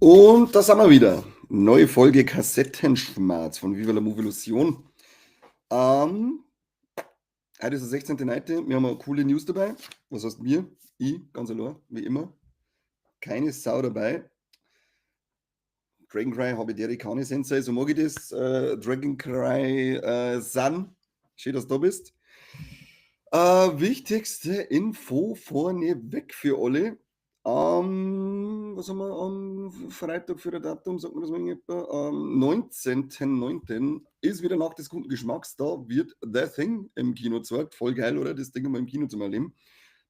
Und da sind wir wieder. Neue Folge Kassettenschmarz von Viva la Movilusion. Heute ist der 16.9. Wir haben eine coole News dabei. Was heißt wir? Ich, ganz allein, wie immer. Keine Sau dabei. Dragon Cry habe ich der keine Sensei, so mag ich das. Dragon Cry San. Schön, dass du da bist. Wichtigste Info vorneweg für alle. Was haben wir am Freitag für ein Datum? Sagt man das mal irgendetwa? Am 19.09. ist wieder Nacht des guten Geschmacks. Da wird The Thing im Kino gezeigt. Voll geil, oder? Das Ding mal im Kino zu erleben.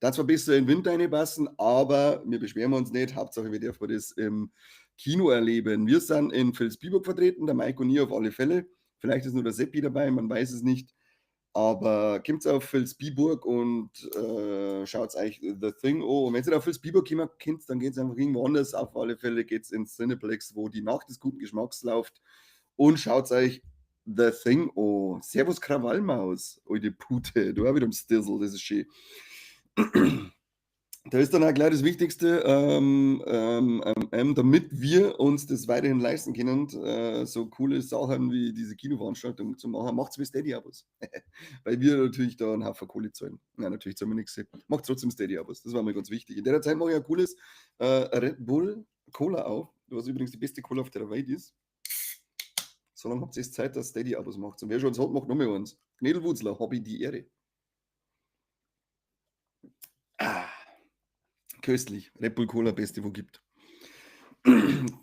Da zwar besser in den Winter reinpassen, aber wir beschweren uns nicht. Hauptsache, wir dürfen das im Kino erleben. Wir sind in Vilsbiburg vertreten, der Maik und ich auf alle Fälle. Vielleicht ist nur der Seppi dabei, man weiß es nicht. Aber kommt auf Vilsbiburg und schaut euch The Thing an. Und wenn ihr auf Vilsbiburg kommen könnt, dann geht es einfach irgendwo anders. Auf alle Fälle geht es ins Cineplex, wo die Nacht des guten Geschmacks läuft. Und schaut euch The Thing an. Servus Krawallmaus, alte Pute. Du auch wieder am Stissel, das ist schön. Da ist dann auch gleich das Wichtigste, damit wir uns das weiterhin leisten können, so coole Sachen wie diese Kinoveranstaltung zu machen, macht's wie Steady-Abos. Weil wir natürlich da einen Haufen Kohle zahlen. Nein, natürlich zahlen wir nichts. Macht trotzdem Steady-Abos. Das war mir ganz wichtig. In der Zeit mache ich ein cooles Red Bull Cola auf, was übrigens die beste Cola auf der Welt ist. Solange habt ihr Zeit, dass Steady-Abos macht. Und wer schon eins hat, macht noch mehr eins. Knädelwurzler, hab ich die Ehre. Ah. Köstlich. Red Bull Cola, beste, wo gibt.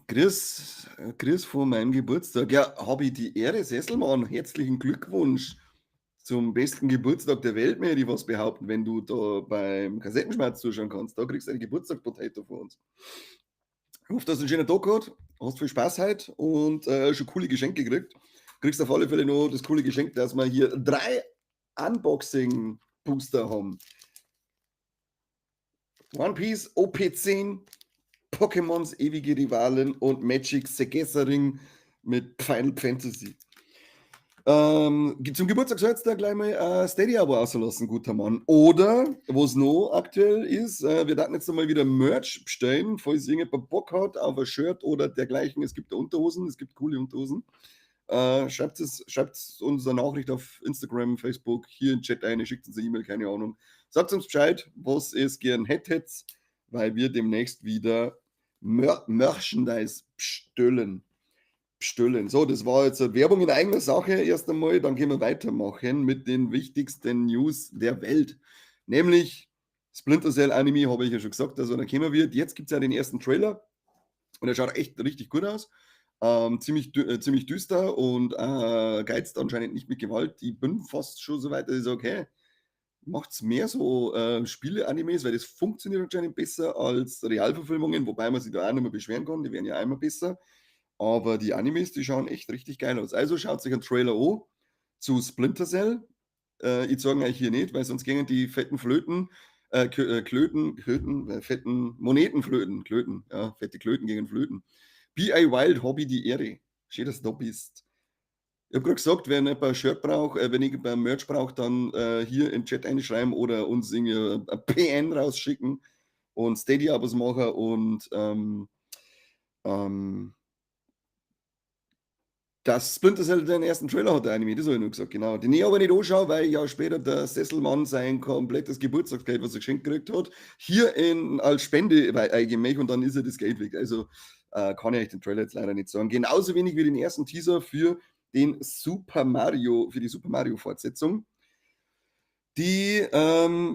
Grüß, grüß von meinem Geburtstag. Ja, habe ich die Ehre, Sesselmann. Herzlichen Glückwunsch zum besten Geburtstag der Welt, möchte ich was behaupten, wenn du da beim Kassettenschmerz zuschauen kannst. Da kriegst du einen Geburtstag-Potato von uns. Ich hoffe, dass du einen schönen Tag gehabt hast viel Spaß heute und schon coole Geschenke gekriegt. Kriegst auf alle Fälle noch das coole Geschenk, dass wir hier 3 Unboxing-Booster haben. One Piece, OP10, Pokémons ewige Rivalen und Magic The Gathering mit Final Fantasy. Zum Geburtstag sollst du da gleich mal Steady-Abo auslassen, guter Mann. Oder, was noch aktuell ist, wir werden jetzt einmal wieder Merch bestellen, falls irgendjemand Bock hat auf ein Shirt oder dergleichen. Es gibt Unterhosen, es gibt coole Unterhosen. Schreibt uns eine Nachricht auf Instagram, Facebook, hier in den Chat ein, schickt uns eine E-Mail, keine Ahnung. Sagt uns Bescheid, was ihr gern hättet, weil wir demnächst wieder Merchandise bestellen. Bestellen. So, das war jetzt eine Werbung in eigener Sache erst einmal. Dann können wir weitermachen mit den wichtigsten News der Welt. Nämlich Splinter Cell Anime, habe ich ja schon gesagt, dass er da kommen wird. Jetzt gibt es ja den ersten Trailer und er schaut echt richtig gut aus. Ziemlich düster und geizt anscheinend nicht mit Gewalt. Ich bin fast schon so weit, dass ich sage, hey, macht's mehr so Spiele-Animes, weil das funktioniert anscheinend besser als Realverfilmungen, wobei man sich da auch nicht mehr beschweren kann, die werden ja einmal besser. Aber die Animes, die schauen echt richtig geil aus. Also schaut sich einen Trailer an zu Splinter Cell. Ich zeige euch hier nicht, weil sonst gingen die fetten Flöten, Klöten, Klöten, fetten Monetenflöten, Klöten, ja, fette Klöten gegen Flöten. B.I. Wild, Hobby die Ehre. Schön, dass du da bist. Ich hab grad gesagt, wenn ich ein Shirt brauch, wenn ich ein Merch brauch, dann hier in den Chat einschreiben oder uns irgendwie ein PN rausschicken und Steady-Abos machen und dass Splinter Cell den ersten Trailer hat, der Anime, das hab ich nur gesagt, genau. Den ich aber nicht anschaue, weil ja später der Sesselmann sein komplettes Geburtstagsgeld, was er geschenkt gekriegt hat, hier als Spende eingeben möchte und dann ist er das Geld weg. Also kann ich euch den Trailer jetzt leider nicht sagen. Genauso wenig wie den ersten Teaser für den Super Mario, für die Super Mario Fortsetzung, die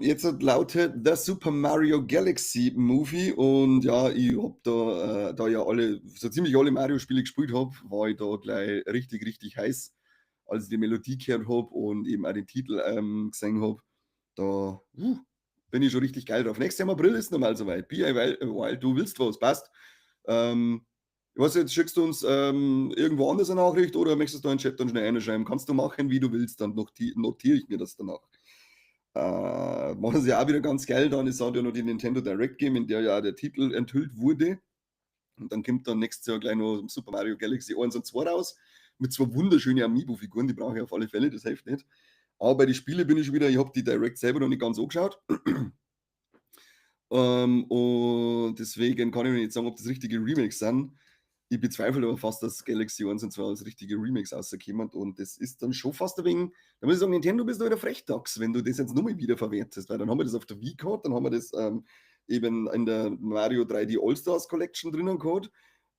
jetzt lautet The Super Mario Galaxy Movie. Und ja, ich hab da ja alle, so ziemlich alle Mario-Spiele gespielt hab, war ich da gleich richtig, richtig heiß, als ich die Melodie gehört hab und eben auch den Titel gesehen hab. Da bin ich schon richtig geil drauf. Nächstes Jahr im April ist nochmal soweit. Be a Wild, Wild, du willst was, passt. Ich weiß jetzt, schickst du uns irgendwo anders eine Nachricht oder möchtest du in den Chat dann schnell reinschreiben? Kannst du machen, wie du willst, dann notiere ich mir das danach. Machen sie auch wieder ganz geil, dann ist auch ja noch die Nintendo Direct Game, in der ja der Titel enthüllt wurde. Und dann kommt dann nächstes Jahr gleich noch Super Mario Galaxy 1 und 2 raus, mit zwei wunderschönen Amiibo-Figuren, die brauche ich auf alle Fälle, das hilft nicht. Aber bei den Spielen bin ich schon wieder, ich hab die Direct selber noch nicht ganz angeschaut. Und deswegen kann ich noch nicht sagen, ob das richtige Remakes sind. Ich bezweifle aber fast, dass Galaxy 1 und 2 als richtige Remakes rauskommen und das ist dann schon fast ein wenig, da muss ich sagen, Nintendo, bist du wieder Frechdachs, wenn du das jetzt nochmal wieder verwertest, weil dann haben wir das auf der Wii gehabt, dann haben wir das eben in der Mario 3D All-Stars Collection drinnen gehabt.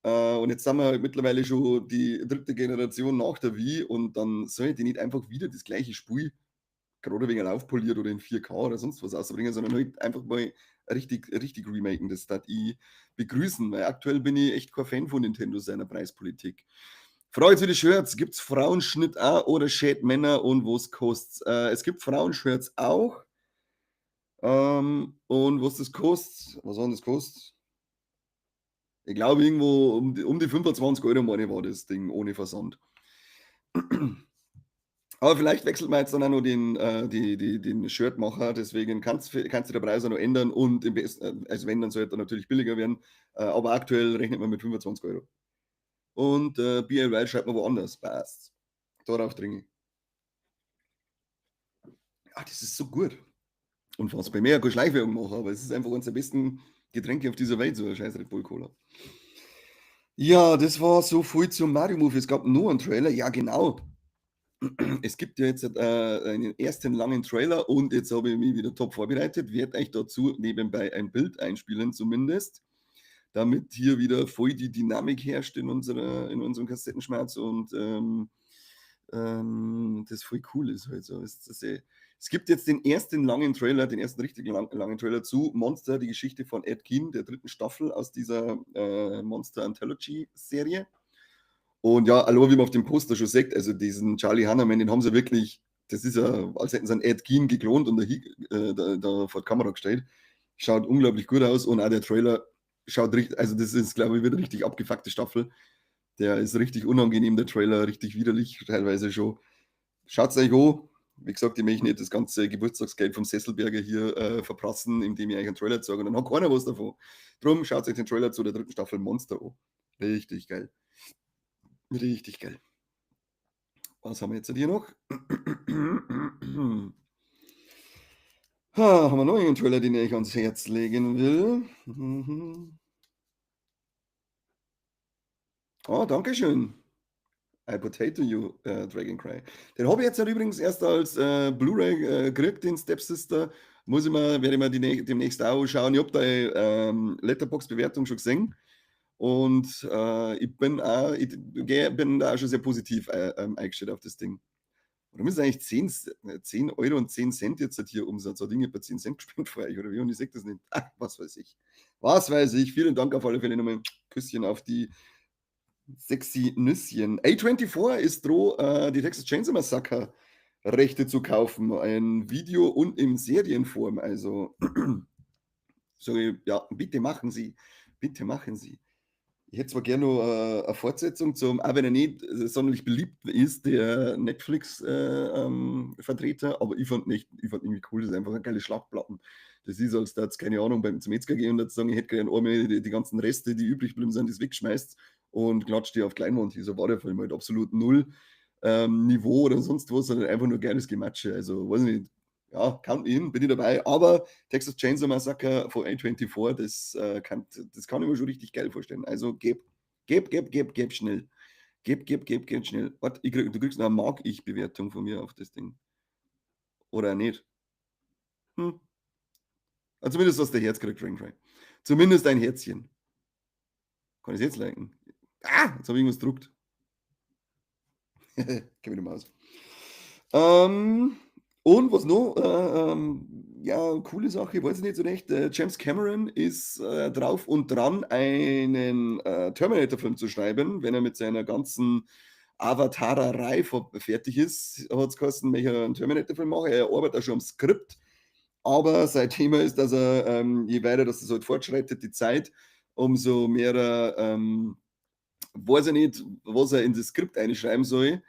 Und jetzt sind wir mittlerweile schon die dritte Generation nach der Wii und dann soll die nicht einfach wieder das gleiche Spiel gerade wegen aufpoliert oder in 4K oder sonst was rausbringen, sondern halt einfach mal richtig, richtig remaken. Das darf ich begrüßen, weil aktuell bin ich echt kein Fan von Nintendo seiner Preispolitik. Frage zu den Shirts: Gibt es Frauenschnitt auch oder Schät Männer und was kostet's? Es gibt Frauenshirts auch. Und was das kostet, was hat das kostet? Ich glaube, irgendwo um die 25 Euro, meine ich, war das Ding ohne Versand. Aber vielleicht wechselt man jetzt dann auch noch den Shirtmacher, deswegen kannst du der Preis auch noch ändern und im besten, also wenn, dann sollte er natürlich billiger werden. Aber aktuell rechnet man mit 25 Euro. Und BL Wild schreibt man woanders. Passt. Darauf trinke ich. Ah, das ist so gut. Unfassbar. Bei mir ja keine Schleichwerbung machen, aber es ist einfach eines der besten Getränke auf dieser Welt, so ein scheiß Red Bull Cola. Ja, das war so viel zum Mario Movie. Es gab nur einen Trailer. Ja, genau. Es gibt ja jetzt einen ersten langen Trailer und jetzt habe ich mich wieder top vorbereitet. Werde euch dazu nebenbei ein Bild einspielen, zumindest, damit hier wieder voll die Dynamik herrscht in unserem Kassettenschmerz und das voll cool ist halt so. Es gibt jetzt den ersten langen Trailer, den ersten richtigen langen Trailer zu Monster, die Geschichte von Ed Gein, der dritten Staffel aus dieser Monster Anthology Serie. Und ja, hallo, wie man auf dem Poster schon sieht, also diesen Charlie Hunnam, den haben sie wirklich, das ist ja, als hätten sie einen Ed Gein geklont und da vor die Kamera gestellt. Schaut unglaublich gut aus und auch der Trailer schaut richtig, also das ist, glaube ich, wieder richtig abgefuckte Staffel. Der ist richtig unangenehm, der Trailer, richtig widerlich, teilweise schon. Schaut's euch an. Wie gesagt, ich möchte nicht das ganze Geburtstagsgeld vom Sesselberger hier verprassen, indem ich euch einen Trailer zeige und dann hat keiner was davon. Drum schaut euch den Trailer zu der dritten Staffel Monster an. Richtig geil. Richtig geil. Was haben wir jetzt hier noch? Ha, haben wir noch einen Trailer, den ich euch ans Herz legen will? Oh, danke schön. I Potato You, Dragon Cry. Den habe ich jetzt halt übrigens erst als Blu-ray gekriegt, den Stepsister. Werde ich mir demnächst auch anschauen. Ich habe da Letterboxd-Bewertung schon gesehen. Und ich bin da auch schon sehr positiv eingestellt auf das Ding. Warum ist eigentlich 10 Euro und 10 Cent jetzt hier Umsatz? Hat irgendjemand 10 Cent gespendet für euch oder wie? Und ich seh das nicht. Ach, was weiß ich. Was weiß ich. Vielen Dank auf alle Fälle nochmal ein Küsschen auf die sexy Nüsschen. A24 ist droh, die Texas Chainsaw Massacre Rechte zu kaufen. Ein Video und in Serienform. Also, sorry, ja, bitte machen Sie. Bitte machen Sie. Ich hätte zwar gerne noch eine Fortsetzung zum, auch wenn er nicht sonderlich beliebt ist, der Netflix-Vertreter, aber ich fand irgendwie cool, das ist einfach eine geile Schlagplatten. Das ist, als da jetzt, keine Ahnung, zum Metzger gehen und dann sagen, ich hätte gerne einmal die ganzen Reste, die übrig geblieben sind, das wegschmeißt und klatscht die auf die Leinwand. So war der Film halt absolut null Niveau oder sonst was, sondern einfach nur geiles Gematsche. Also, weiß ich nicht. Ja, count me in, bin ich dabei, aber Texas Chainsaw Massacre von A24, das kann ich mir schon richtig geil vorstellen. Also geb schnell. Geb schnell. Warte, du kriegst noch eine Mag-ich-Bewertung von mir auf das Ding. Oder nicht? Also zumindest hast du Herz gekriegt, Ring Cry. Zumindest ein Herzchen. Kann ich es jetzt liken? Ah, jetzt habe ich irgendwas gedruckt. Geh wieder mal aus. Und was noch? Ja, coole Sache, ich weiß es nicht so recht. James Cameron ist drauf und dran, einen Terminator-Film zu schreiben, wenn er mit seiner ganzen Avatarerei fertig ist. Hat es geheißen, möchte er einen Terminator-Film machen. Er arbeitet auch schon am Skript. Aber sein Thema ist, dass er, je weiter dass es halt fortschreitet, die Zeit, umso mehr weiß er nicht, was er in das Skript einschreiben soll,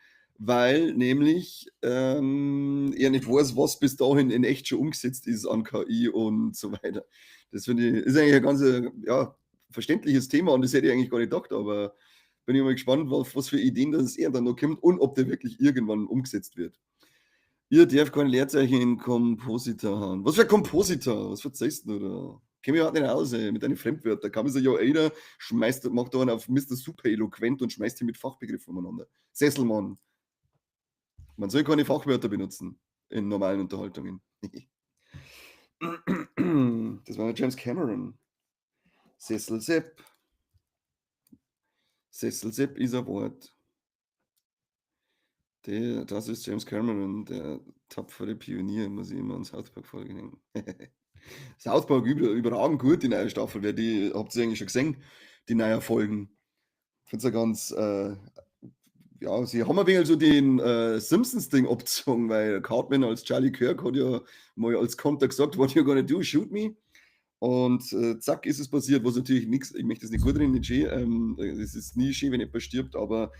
weil nämlich er nicht weiß, was bis dahin in echt schon umgesetzt ist an KI und so weiter. Das finde ich, ist eigentlich ein ganz ja, verständliches Thema und das hätte ich eigentlich gar nicht gedacht, aber bin ich mal gespannt, was für Ideen das er dann noch kommt und ob der wirklich irgendwann umgesetzt wird. Ihr dürft keine Leerzeichen in Kompositor haben. Was für Kompositor? Was verzeihst du da? Kenn mich überhaupt nicht aus, ey, mit deinen Fremdwörtern. Kaum ist er ja einer, schmeißt, macht da einen auf Mr. Super eloquent und schmeißt hier mit Fachbegriffen umeinander. Sesselmann. Man soll keine Fachwörter benutzen in normalen Unterhaltungen. Das war James Cameron. Sessel Sepp. Sessel Sepp ist ein Wort. Das ist James Cameron, der tapfere Pionier, muss ich immer an South Park Folge denken. South Park überragend gut, die neue Staffel. Wer die, habt ihr eigentlich schon gesehen, die neuen Folgen? Ich finde es ja ganz, ja, sie haben ein wenig so den Simpsons-Ding abgezogen, weil Cartman als Charlie Kirk hat ja mal als Konter gesagt: "What you gonna do, shoot me?" Und zack ist es passiert, was natürlich nichts, ich möchte das nicht gut reden, nicht schön, es ist nie schön, wenn jemand stirbt, aber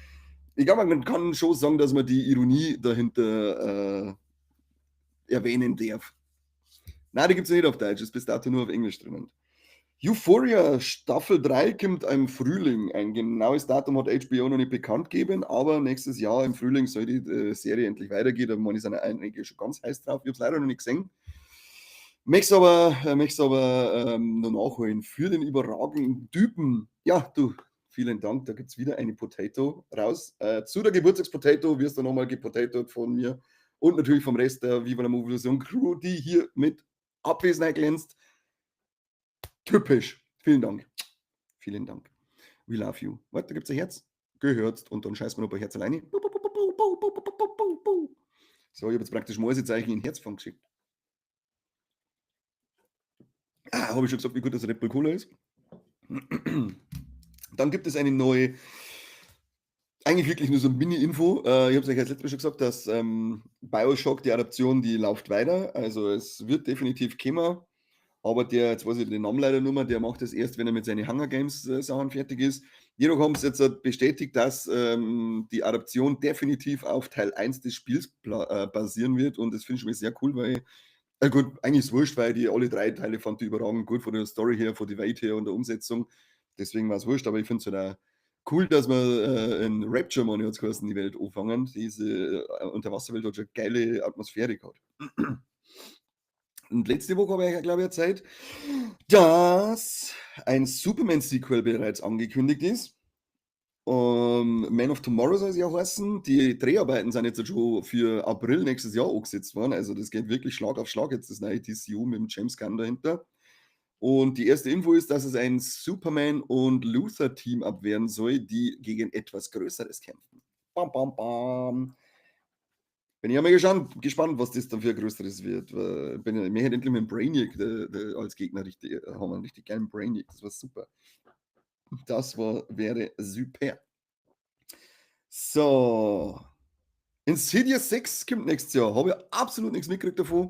ich glaube, man kann schon sagen, dass man die Ironie dahinter erwähnen darf. Nein, die gibt es nicht auf Deutsch, ist bis dato nur auf Englisch drinnen. Euphoria Staffel 3 kommt im Frühling. Ein genaues Datum hat HBO noch nicht bekannt gegeben, aber nächstes Jahr im Frühling soll die Serie endlich weitergehen. Da meine ich, sind einige schon ganz heiß drauf. Ich habe es leider noch nicht gesehen. Möchte es aber noch nachholen für den überragenden Typen. Ja, du, vielen Dank. Da gibt es wieder eine Potato raus. Zu der Geburtstagspotato wirst du nochmal gepotatoed von mir und natürlich vom Rest der Viva la Movision Crew, die hier mit Abwesenheit glänzt. Typisch. Vielen Dank. Vielen Dank. We love you. Warte, da gibt es ein Herz. Gehört. Und dann scheißen wir noch ein paar Herz alleine. So, ich habe jetzt praktisch Morsezeichen in Herzform geschickt. Ah, habe ich schon gesagt, wie gut das Red Bull Cola ist? Dann gibt es eine neue, eigentlich wirklich nur so ein Mini-Info. Ich habe es euch als letztes Mal schon gesagt, dass Bioshock, die Adaption, die läuft weiter. Also es wird definitiv kommen. Aber der, jetzt weiß ich den Namen leider nicht mehr, der macht das erst, wenn er mit seinen Hunger Games Sachen fertig ist. Jedoch haben sie jetzt bestätigt, dass die Adaption definitiv auf Teil 1 des Spiels basieren wird. Und das finde ich schon sehr cool, weil, gut, eigentlich ist es wurscht, weil die alle drei Teile fand ich überragend gut von der Story her, von der Welt her und der Umsetzung. Deswegen war es wurscht, aber ich finde es halt auch cool, dass wir in Rapture, man hat geheißen, die Welt anfangen. Diese Unterwasserwelt hat schon geile Atmosphäre gehabt. Und letzte Woche habe ich, glaube ich, erzählt, dass ein Superman-Sequel bereits angekündigt ist. Man of Tomorrow soll es ja heißen. Die Dreharbeiten sind jetzt schon für April nächstes Jahr angesetzt worden. Also das geht wirklich Schlag auf Schlag jetzt, das neue DCU mit dem James Gunn dahinter. Und die erste Info ist, dass es ein Superman und Luthor Team-Up werden soll, die gegen etwas Größeres kämpfen. Bam, bam, bam. Bin ich einmal gespannt, was das dann für ein größeres wird. Mir hätte endlich mit dem Brainiac der als Gegner richtig, haben wir einen richtig geilen Brainiac. Das war super. Das wäre super. So. Insidious 6 kommt nächstes Jahr. Habe ich absolut nichts mitgekriegt davon.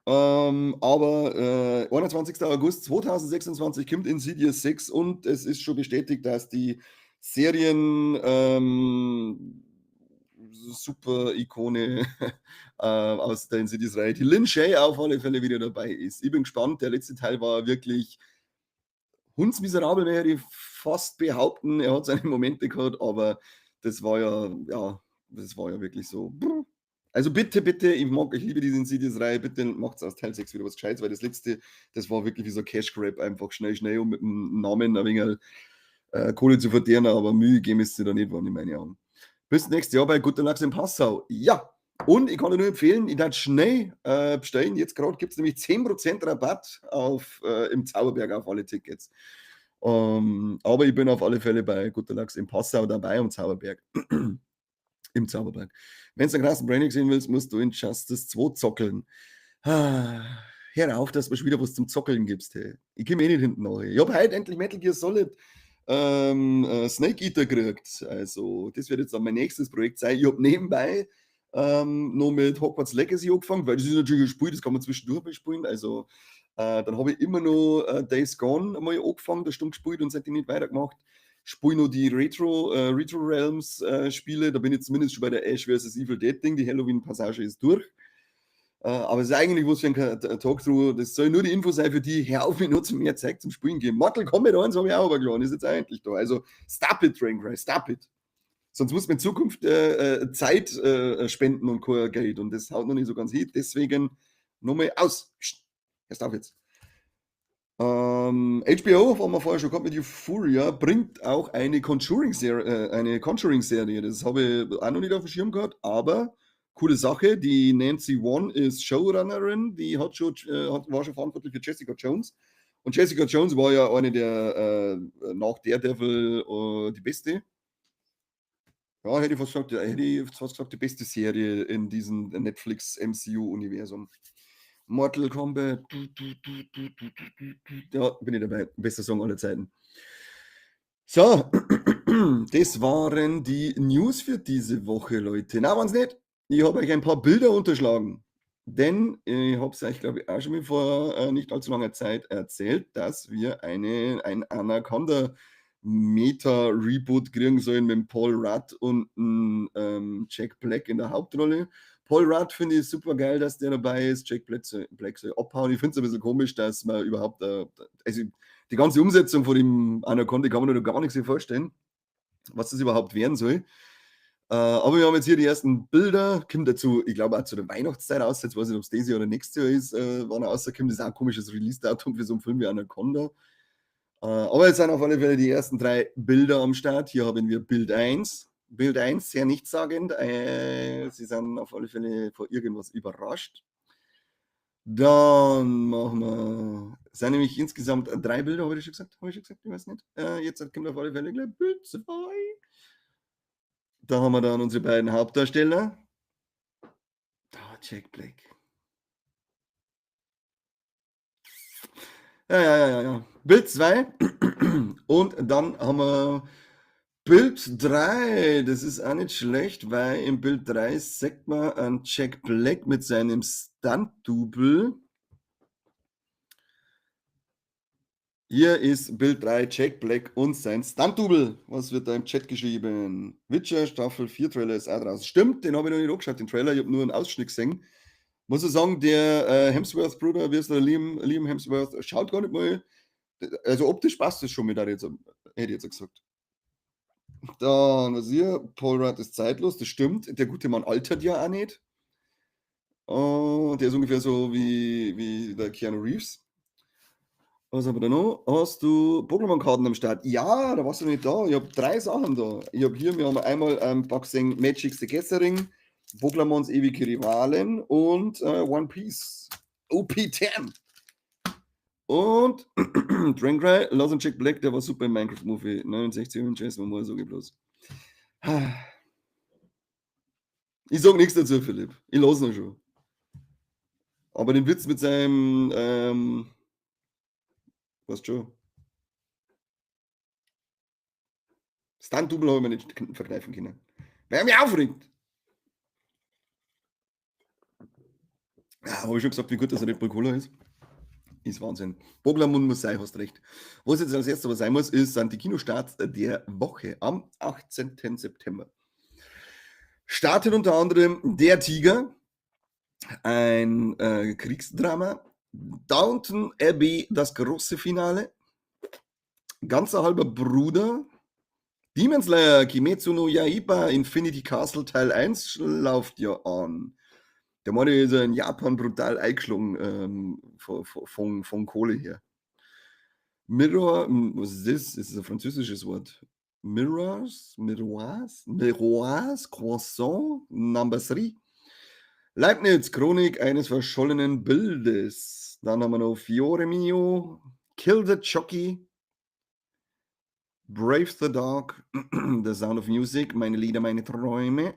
Aber 21. August 2026 kommt Insidious 6 und es ist schon bestätigt, dass die Serien super Ikone aus der Insidious-Reihe, die Lin Shaye, auf alle Fälle wieder dabei ist. Ich bin gespannt. Der letzte Teil war wirklich hundsmiserabel, möchte ich fast behaupten. Er hat seine Momente gehabt, aber das war ja, ja, das war ja wirklich so. Also bitte, bitte, ich liebe diese Insidious-Reihe, bitte macht aus Teil 6 wieder was Gescheites, weil das letzte, das war wirklich wie so ein Cash Grab, einfach schnell, schnell, um mit dem Namen ein wenig Kohle zu verdienen, aber Mühe geben ist sie da nicht worden, in meinen Augen. Bis nächstes Jahr bei Guter Lachs in Passau. Ja, und ich kann dir nur empfehlen, ich darf schnell bestellen. Jetzt gerade gibt es nämlich 10% Rabatt im Zauberberg auf alle Tickets. Aber ich bin auf alle Fälle bei Guter Lachs in Passau dabei am Zauberberg. Im Zauberberg. Wenn du einen krassen Brainiac sehen willst, musst du Injustice 2 zockeln. Ah, hör auf, dass du mir schon wieder was zum Zockeln gibst. Hey. Ich komme eh nicht hinten nach. Ich habe heute endlich Metal Gear Solid Snake Eater gekriegt. Also, das wird jetzt dann mein nächstes Projekt sein. Ich habe nebenbei noch mit Hogwarts Legacy angefangen, weil das ist natürlich ein Spiel, das kann man zwischendurch mal spielen. Also, dann habe ich immer noch Days Gone mal angefangen, eine Stunde gespielt und seitdem nicht weitergemacht. Spiele noch die Retro Realms Spiele, da bin ich zumindest schon bei der Ash vs. Evil Dead Ding, die Halloween-Passage ist durch. Aber es ist eigentlich was für ein Talkthrough, das soll nur die Info sein für die, hör auf, mir nur zu mehr Zeug zum Spielen geben. Mortal Kombat 1 habe ich auch aber geladen, ist jetzt auch endlich da. Also stop it, Dragon stop it. Sonst muss man in Zukunft Zeit spenden und kein Geld und das haut noch nicht so ganz hin. Deswegen nochmal aus. Psst, hörst auf jetzt. HBO, haben wir vorher schon gehabt mit Euphoria, bringt auch eine Conjuring-Serie. Eine Conjuring-Serie. Das habe ich auch noch nicht auf dem Schirm gehabt, aber coole Sache. Die Nancy Won ist Showrunnerin, die war schon verantwortlich für Jessica Jones. Und Jessica Jones war ja eine der, nach Daredevil, die beste. Ja, hätte ich fast gesagt, die beste Serie in diesem Netflix MCU-Universum. Mortal Kombat. Ja, bin ich dabei. Bester Song aller Zeiten. So, das waren die News für diese Woche, Leute. Na, waren's nicht? Ich habe euch ein paar Bilder unterschlagen. Denn ich habe es euch, glaube ich, auch schon mal vor nicht allzu langer Zeit erzählt, dass wir ein Anaconda Meta-Reboot kriegen sollen mit Paul Rudd und Jack Black in der Hauptrolle. Paul Rudd finde ich super geil, dass der dabei ist. Jack Black soll abhauen. Ich finde es ein bisschen komisch, dass man überhaupt, also die ganze Umsetzung von dem Anaconda kann man noch gar nichts vorstellen, was das überhaupt werden soll. Aber wir haben jetzt hier die ersten Bilder, kommt dazu, ich glaube auch zu der Weihnachtszeit raus, jetzt weiß ich nicht, ob es dieses Jahr oder nächstes Jahr ist, wann er rauskommt. Das ist auch ein komisches Release-Datum für so einen Film wie Anaconda. Aber jetzt sind auf alle Fälle die ersten drei Bilder am Start. Hier haben wir Bild 1. Bild 1, sehr nichtssagend. Sie sind auf alle Fälle vor irgendwas überrascht. Dann machen wir, es sind nämlich insgesamt drei Bilder, habe ich schon gesagt? Habe ich schon gesagt? Ich weiß nicht. Jetzt kommt auf alle Fälle gleich Bild 2. Da haben wir dann unsere beiden Hauptdarsteller. Da, Jack Black. Ja. Bild 2. Und dann haben wir Bild 3. Das ist auch nicht schlecht, weil im Bild 3 sieht man einen Jack Black mit seinem Stunt-Double. Hier ist Bild 3, Jack Black und sein Stunt-Double. Was wird da im Chat geschrieben? Witcher Staffel 4 Trailer ist auch draußen. Stimmt, den habe ich noch nicht angeschaut, den Trailer. Ich habe nur einen Ausschnitt gesehen. Muss ich sagen, der Hemsworth-Bruder, wie ist der Liam Hemsworth, schaut gar nicht mal. Also optisch passt das schon mit, hätte ich jetzt gesagt. Dann, was hier? Paul Rudd ist zeitlos, das stimmt. Der gute Mann altert ja auch nicht. Und der ist ungefähr so wie der Keanu Reeves. Was haben wir da noch? Hast du Pokémon-Karten am Start? Ja, da warst du nicht da. Ich habe 3 Sachen da. Ich hab hier, wir haben einmal ein Boxing Magic the Gathering, Pokémons ewige Rivalen und One Piece OP10. Und Drancry, Lass und Jack Black, der war super im Minecraft-Movie. 69 und Jason Momoa, sag ich bloß. Ich sag nichts dazu, Philipp. Ich lass ihn schon. Aber den Witz mit seinem, weißt schon. Stunt-Double habe ich mir nicht verkneifen können. Wer mich aufregt. Ja, habe ich schon gesagt, wie gut das Red Bull Cola ist. Ist Wahnsinn. Pokémon muss sein, hast recht. Was jetzt als erstes aber sein muss, sind die Kinostarts der Woche am 18. September. Startet unter anderem Der Tiger, ein Kriegsdrama. Downton Abbey, das große Finale. Ganzer halber Bruder. Demon Slayer, Kimetsu no Yaiba, Infinity Castle Teil 1 läuft ja an. Der Mann ist ja in Japan brutal eingeschlagen, von Kohle her. Mirror, was ist das? Das ist ein französisches Wort. Mirrors, Miroirs, Miroirs, Croissant, Number 3. Leibniz, Chronik eines verschollenen Bildes. Dann haben wir noch Fiore Mio, Kill the Jockey, Brave the Dark, The Sound of Music, Meine Lieder, meine Träume.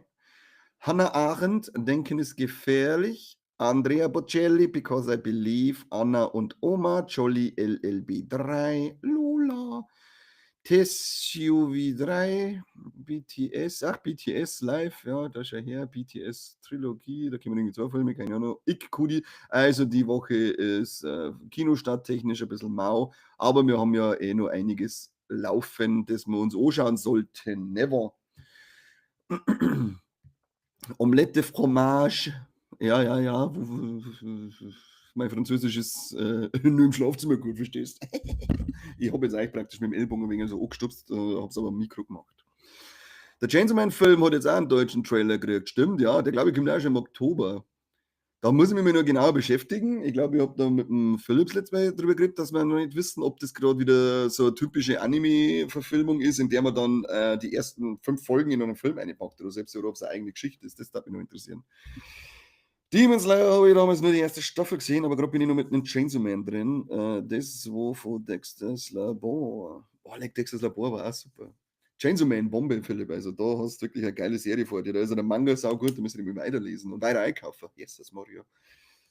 Hannah Arendt, Denken ist gefährlich. Andrea Bocelli, Because I Believe, Anna und Oma, Jolly LLB3, Lola, Tessio V3, BTS, ach, BTS Live, ja, da schau her, BTS Trilogie, da kommen irgendwie 2 Filme, keine Ahnung, Ich Kudi, also die Woche ist kinostarttechnisch ein bisschen mau, aber wir haben ja eh noch einiges laufen, das wir uns anschauen sollten, never. Omelette Fromage, ja, ja, ja, mein Französisch ist nur im Schlafzimmer gut, verstehst? Ich hab jetzt eigentlich praktisch mit dem Ellbogen ein wenig so angestupst, hab's aber am Mikro gemacht. Der Chainsaw Man Film hat jetzt auch einen deutschen Trailer gekriegt, stimmt, ja, der glaube ich kommt auch schon im Oktober. Da muss ich mich nur genauer beschäftigen. Ich glaube, ich habe da mit dem Philips letztes Mal drüber geredet, dass wir noch nicht wissen, ob das gerade wieder so eine typische Anime-Verfilmung ist, in der man dann die ersten 5 Folgen in einen Film einpackt oder selbst oder ob es eine eigene Geschichte ist. Das würde mich noch interessieren. Demon Slayer habe ich damals nur die erste Staffel gesehen, aber gerade bin ich noch mit einem Chainsaw Man drin. Das war von Dexter's Labor. Oh, leck, Dexter's Labor war auch super. Chainsaw Man, Bombe, Philipp. Also da hast du wirklich eine geile Serie vor dir. Da ist ja der Manga saugut, da müsst ihr weiterlesen und weiter einkaufen. Yes, das mach ich ja.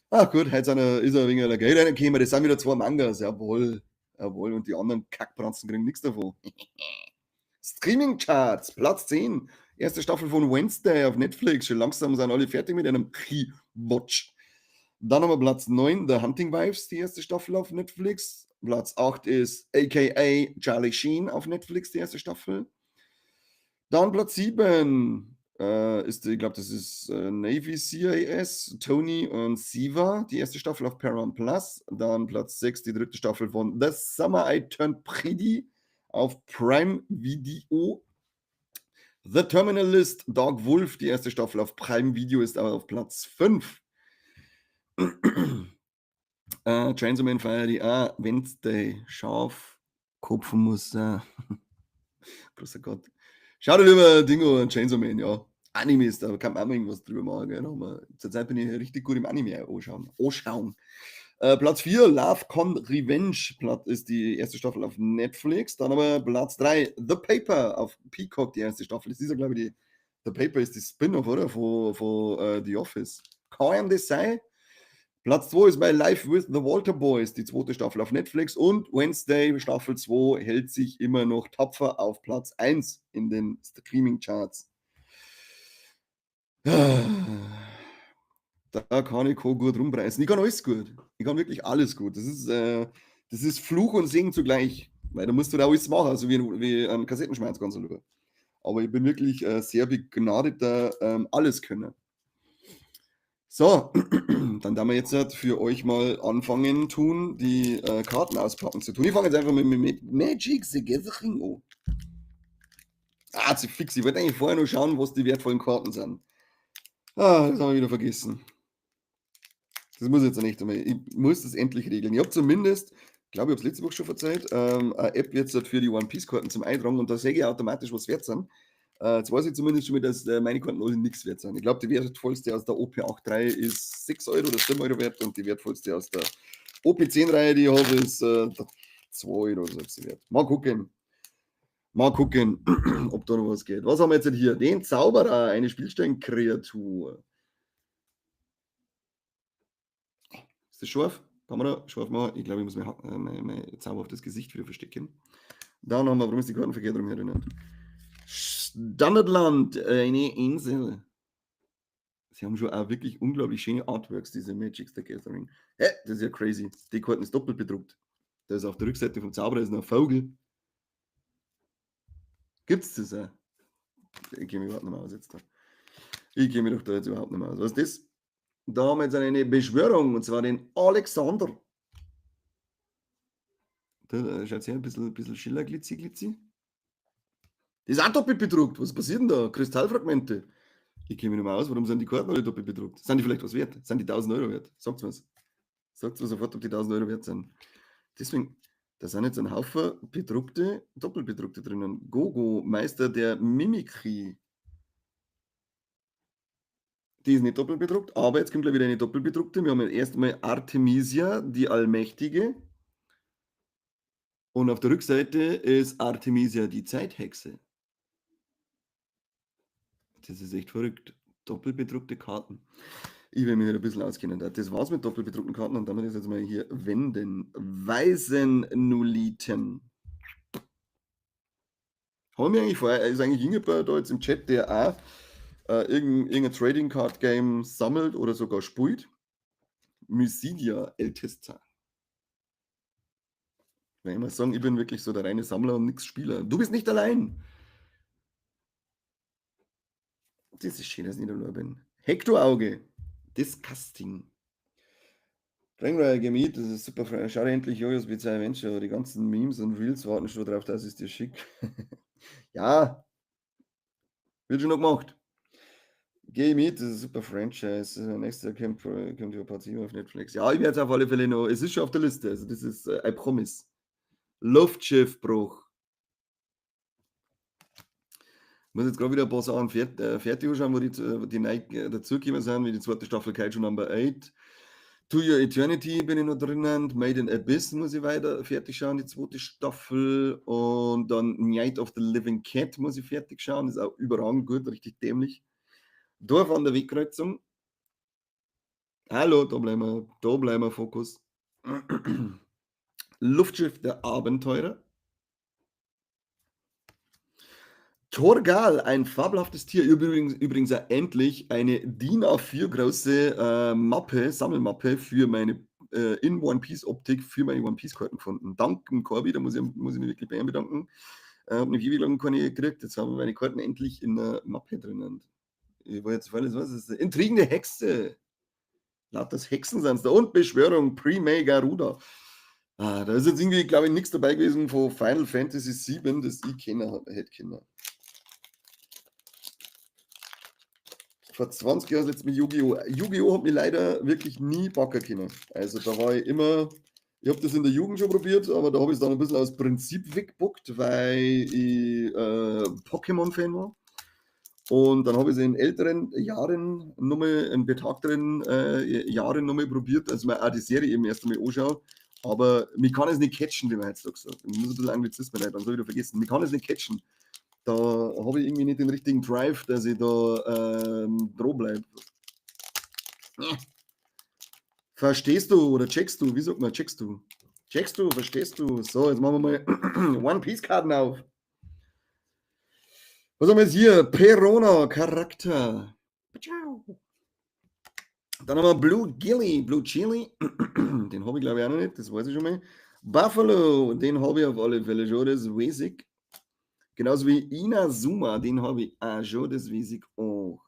Ah, gut, heute ist ein wenig Geld reingekommen. Das sind wieder 2 Mangas. Jawohl, jawohl. Und die anderen Kackbranzen kriegen nichts davon. Streaming Charts, Platz 10. Erste Staffel von Wednesday auf Netflix. Schon langsam sind alle fertig mit einem Watch. Dann haben wir Platz 9, The Hunting Wives, die erste Staffel auf Netflix. Platz 8 ist AKA Charlie Sheen auf Netflix, die erste Staffel. Dann Platz 7 ist, ich glaube, das ist Navy CIS, Tony und Ziva, die erste Staffel auf Paramount Plus. Dann Platz 6, die dritte Staffel von The Summer I Turned Pretty auf Prime Video. The Terminal List, Dark Wolf, die erste Staffel auf Prime Video ist aber auf Platz 5. Chainsaw Man feier ich auch. Wednesday, scharf, kopfen muss. Großer Gott. Schau dir lieber Dingo an, Chainsaw Man, ja. Animes, da kann man auch mal irgendwas drüber machen. Gell? Zurzeit bin ich richtig gut im Anime anschauen. Anschauen. Platz 4, Love Con Revenge ist die erste Staffel auf Netflix. Dann aber Platz 3, The Paper auf Peacock, die erste Staffel. Das ist ja, glaube ich, The Paper ist die Spin-off, oder? Von The Office. Kann das sein? Platz 2 ist My Life with the Walter Boys, die zweite Staffel auf Netflix. Und Wednesday, Staffel 2, hält sich immer noch tapfer auf Platz 1 in den Streaming-Charts. Da kann ich gut rumpreisen. Ich kann alles gut. Ich kann wirklich alles gut. Das ist Fluch und Segen zugleich. Weil da musst du da alles machen, also wie ein Kassettenschmerz ganz lieber. Aber ich bin wirklich sehr begnadeter Alleskönner. So, dann werden wir jetzt halt für euch mal anfangen tun, die Karten auspacken zu tun. Ich fange jetzt einfach mit Magic the Gathering an. Ah, zu fix. Ich wollte eigentlich vorher noch schauen, was die wertvollen Karten sind. Ah, das haben wir wieder vergessen. Das muss ich jetzt nicht einmal. Ich muss das endlich regeln. Ich habe zumindest, ich glaube, ich habe es letzte Woche schon verzeiht, eine App jetzt für die One Piece Karten zum Eintragen und da sehe ich automatisch, was wert sind. Jetzt weiß ich zumindest schon mal, dass meine Karten alle nichts wert sind. Ich glaube, die wertvollste aus der OP83 ist 6 Euro oder 7 Euro wert und die wertvollste aus der OP10-Reihe, die ich habe, ist 2 Euro oder so wert. Mal gucken. Mal gucken, ob da noch was geht. Was haben wir jetzt hier? Den Zauberer, eine Spielsteinkreatur. Ist das scharf? Kamera, scharf machen. Ich glaube, ich muss mein zauberhaftes Gesicht wieder verstecken. Dann haben wir, warum ist die Karten verkehrt rum hier drin? Standardland, eine Insel. Sie haben schon auch wirklich unglaublich schöne Artworks, diese Magic the Gathering. Hä, das ist ja crazy. Die Karten ist doppelt bedruckt. Da ist auf der Rückseite vom Zauberer ist noch ein Vogel. Gibt's das auch? Ich kenne mich überhaupt nicht mehr aus jetzt da. Ich kenne mich doch da jetzt überhaupt nicht mehr aus. Was ist das? Da haben wir jetzt eine Beschwörung, und zwar den Alexander. Da schaut her, ein bisschen Schiller, glitzi, glitzi. Das ist auch doppelt bedruckt. Was passiert denn da? Kristallfragmente. Ich kenne mich nicht mehr aus. Warum sind die Karten alle doppelt bedruckt? Sind die vielleicht was wert? Sind die 1000 Euro wert? Sagt's was. Sagt's mir sofort, ob die 1000 Euro wert sind. Deswegen, da sind jetzt ein Haufen bedruckte, doppelbedruckte drinnen. Gogo, Meister der Mimikry. Die ist nicht doppelt bedruckt, aber jetzt kommt gleich wieder eine doppelbedruckte. Wir haben erstmal Artemisia, die Allmächtige. Und auf der Rückseite ist Artemisia, die Zeithexe. Das ist echt verrückt. Doppelbedruckte Karten. Ich will mich hier ein bisschen auskennen. Das war's mit doppelbedruckten Karten. Und damit ist jetzt mal hier wenden. Weißennuliten. Haben wir eigentlich vorher, ist eigentlich irgendjemand da jetzt im Chat, der auch irgendein Trading Card Game sammelt oder sogar spielt? Mysidia, ältester. Wenn ich mal sagen, ich bin wirklich so der reine Sammler und nix Spieler. Du bist nicht allein. Das ist schön, dass ich nicht allein bin. Hektorauge. Disgusting. Dragon Gemit, das ist super. Schau dir endlich Jojos Bizarre Adventure. Die ganzen Memes und Reels warten schon drauf, dass ich es dir schick. Ja. Wird schon noch gemacht. Geh ich mit, das ist ein super Franchise. Nächstes Jahr kommt ja Part 7 auf Netflix. Ja, ich werde es auf alle Fälle noch. Es ist schon auf der Liste. Also, das ist, I promise. Luftschiffbruch. Ich muss jetzt gerade wieder ein paar Sachen fertig anschauen, wo die neu dazugekommen sind, wie die zweite Staffel Kaiju Number 8. To Your Eternity bin ich noch drinnen. Made in Abyss muss ich weiter fertig schauen, die zweite Staffel. Und dann Night of the Living Cat muss ich fertig schauen. Das ist auch überragend gut, richtig dämlich. Dorf an der Wegkreuzung. Hallo, da bleiben wir Fokus. Luftschiff der Abenteurer. Torgal, ein fabelhaftes Tier. Übrigens auch endlich eine DIN A4 große Mappe, Sammelmappe für meine in One Piece Optik für meine One Piece Karten gefunden. Dank dem Corby, da muss ich mich wirklich bei ihm bedanken. Hab nämlich ewig lang keine gekriegt. Jetzt haben wir meine Karten endlich in der Mappe drinnen. Ich war jetzt voll, was ist das? Intrigende Hexe. Lauter Hexen sind's da. Und Beschwörung, Prime Garuda. Ah, da ist jetzt irgendwie, glaube ich, nichts dabei gewesen von Final Fantasy 7, das ich kennen hätte können. Vor 20 Jahren jetzt mit Yu-Gi-Oh! Yu-Gi-Oh! Hat mich leider wirklich nie backen können. Also da war ich immer, ich hab das in der Jugend schon probiert, aber da hab ich's dann ein bisschen aus Prinzip weggebuckt, weil ich Pokémon-Fan war. Und dann hab ich's in älteren Jahren nochmal, in betagteren Jahren nochmal probiert, als mir auch die Serie eben erst einmal anschaue. Aber mich kann es nicht catchen, wie man heutzutage sagt. Ich muss ein bisschen Anglizismen rein, dann soll ich wieder vergessen. Mich kann es nicht catchen. Da habe ich irgendwie nicht den richtigen Drive, dass ich da dran bleib. Verstehst du oder checkst du? Wie sagt man? Checkst du? Checkst du? Verstehst du? So, jetzt machen wir mal One Piece Karten auf. Was haben wir jetzt hier? Perona, Charakter. Ciao. Dann haben wir Blue Gilly, Blue Chili. Den habe ich glaube ich auch noch nicht, das weiß ich schon mal. Buffalo, den habe ich auf alle Fälle schon, das weiß ich. Genauso wie Inazuma, den habe ich auch schon, das weiß ich auch.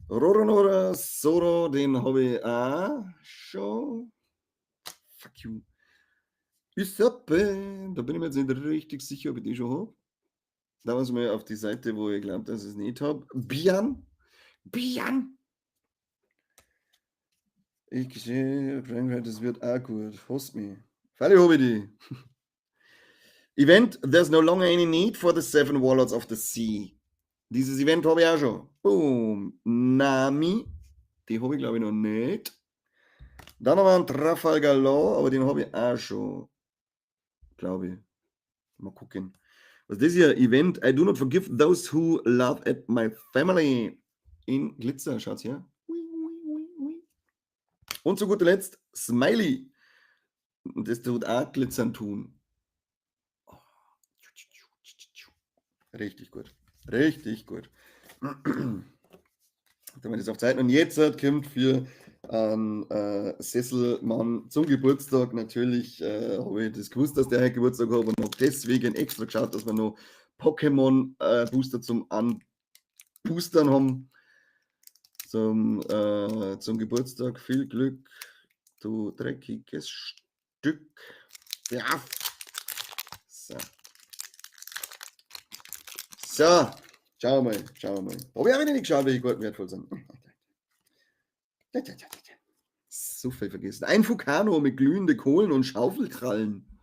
Roronoa Zoro, den habe ich auch schon. Fuck you. Usopp, da bin ich mir jetzt nicht richtig sicher, ob ich die schon hab. Da muss ich mal auf die Seite, wo ich glaub, dass ich es nicht hab. Bian. Bian. Ich sehe, das wird auch gut. Host mich. Fertig hab ich die. Event, there's no longer any need for the 7 Warlords of the Sea. Dieses Event habe ich auch schon. Boom. Nami. Die habe ich, glaube ich, noch nicht. Dann haben wir einen Trafalgar Law, aber den habe ich auch schon. Glaube ich. Mal gucken. Was ist das hier? Event, I do not forgive those who laugh at my family. In Glitzer, schaut's her. Ui, ui, ui, ui. Und zu guter Letzt Smiley. Und das tut auch Glitzern tun. Richtig gut. Richtig gut. Dann haben wir das auf Zeit. Und jetzt kommt für einen Sesselmann zum Geburtstag. Natürlich habe ich das gewusst, dass der heute Geburtstag hat und habe deswegen extra geschaut, dass wir noch Pokémon Booster zum Anboostern haben. Zum Geburtstag. Viel Glück, du dreckiges Stück. Ja. So. So, schauen wir mal, schauen wir mal. Hab ich auch wieder nicht geschaut, welche Karten wertvoll sind. So viel vergessen. Ein Fukano mit glühenden Kohlen und Schaufelkrallen.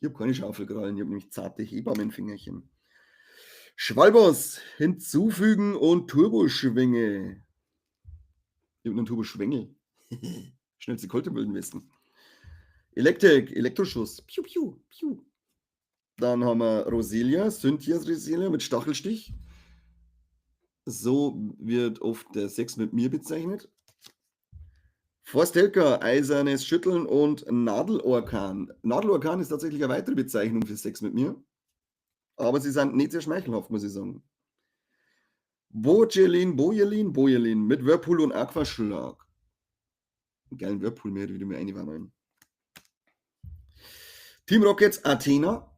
Ich hab keine Schaufelkrallen, ich hab nämlich zarte Hebammenfingerchen. Schwalbos hinzufügen und Turboschwinge. Ich hab einen Turboschwengel. Schnellste Kolte im Wilden Westen. Elektrik, Elektroschuss. Piu, piu, piu. Dann haben wir Roselia, Cynthias Roselia mit Stachelstich. So wird oft der Sex mit mir bezeichnet. Forstelka, eisernes Schütteln und Nadelorkan. Nadelorkan ist tatsächlich eine weitere Bezeichnung für Sex mit mir. Aber sie sind nicht sehr schmeichelhaft, muss ich sagen. Bojelin, Bojelin, Bojelin mit Whirlpool und Aquaschlag. Einen geilen Whirlpool mehr, wie du mir einwarnen. Team Rockets Athena.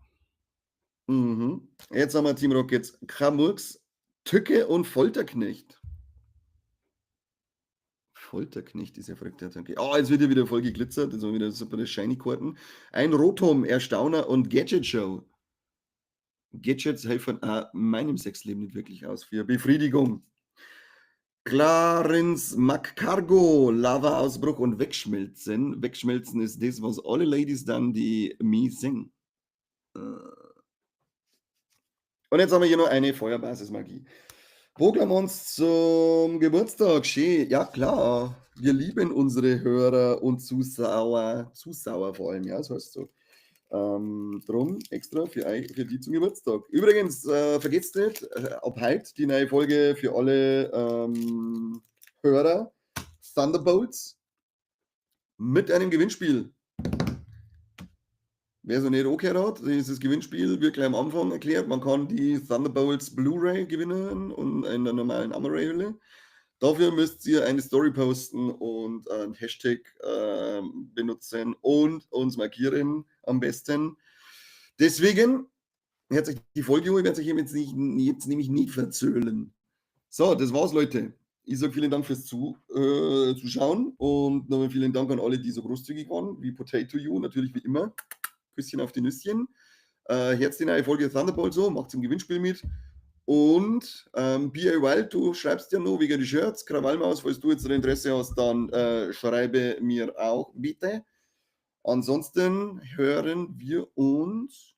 Jetzt haben wir Team Rockets Kramurks, Tücke und Folterknecht. Folterknecht ist ja verrückt. Okay. Oh, jetzt wird hier wieder voll geglitzert. Jetzt haben wir wieder super Shiny-Karten. Ein Rotom, Erstauner und Gadget Show. Gadgets helfen auch meinem Sexleben nicht wirklich aus für Befriedigung. Clarence McCargo, Lava-Ausbruch und Wegschmelzen. Wegschmelzen ist das, was alle Ladies dann, die mi sehn. Und jetzt haben wir hier noch eine Feuerbasis-Magie. Boglamons zum Geburtstag. Schön. Ja, klar. Wir lieben unsere Hörer und Zuschauer. Zuschauer vor allem, ja, das heißt so. Drum extra für euch, für die zum Geburtstag. Übrigens, vergesst nicht, ab heute die neue Folge für alle Hörer Thunderbolts mit einem Gewinnspiel. Wer es noch nicht angehört hat, dieses Gewinnspiel wird gleich am Anfang erklärt. Man kann die Thunderbolts Blu-ray gewinnen und in der normalen Amaray-Hülle. Dafür müsst ihr eine Story posten und einen Hashtag benutzen und uns markieren am besten. Deswegen, hört sich die Folge an, ich werde sich jetzt nämlich nicht verzöhlen. So, das war's, Leute. Ich sage vielen Dank fürs Zuschauen und nochmal vielen Dank an alle, die so großzügig waren, wie Potato You, natürlich wie immer. Küsschen auf die Nüsschen. Hört die neue Folge Thunderbolt so, macht zum Gewinnspiel mit. Und B.A. Wild, du schreibst ja noch wegen die Shirts. Krawallmaus, falls du jetzt Interesse hast, dann schreibe mir auch bitte. Ansonsten hören wir uns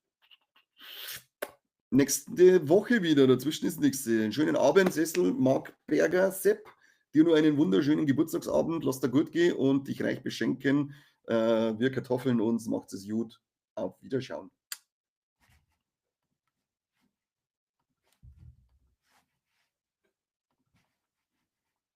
nächste Woche wieder. Dazwischen ist nichts. Einen schönen Abend, Sessel, Marc Berger, Sepp. Dir nur einen wunderschönen Geburtstagsabend. Lass dir gut gehen und dich reich beschenken. Wir kartoffeln uns. Macht es gut. Auf Wiederschauen.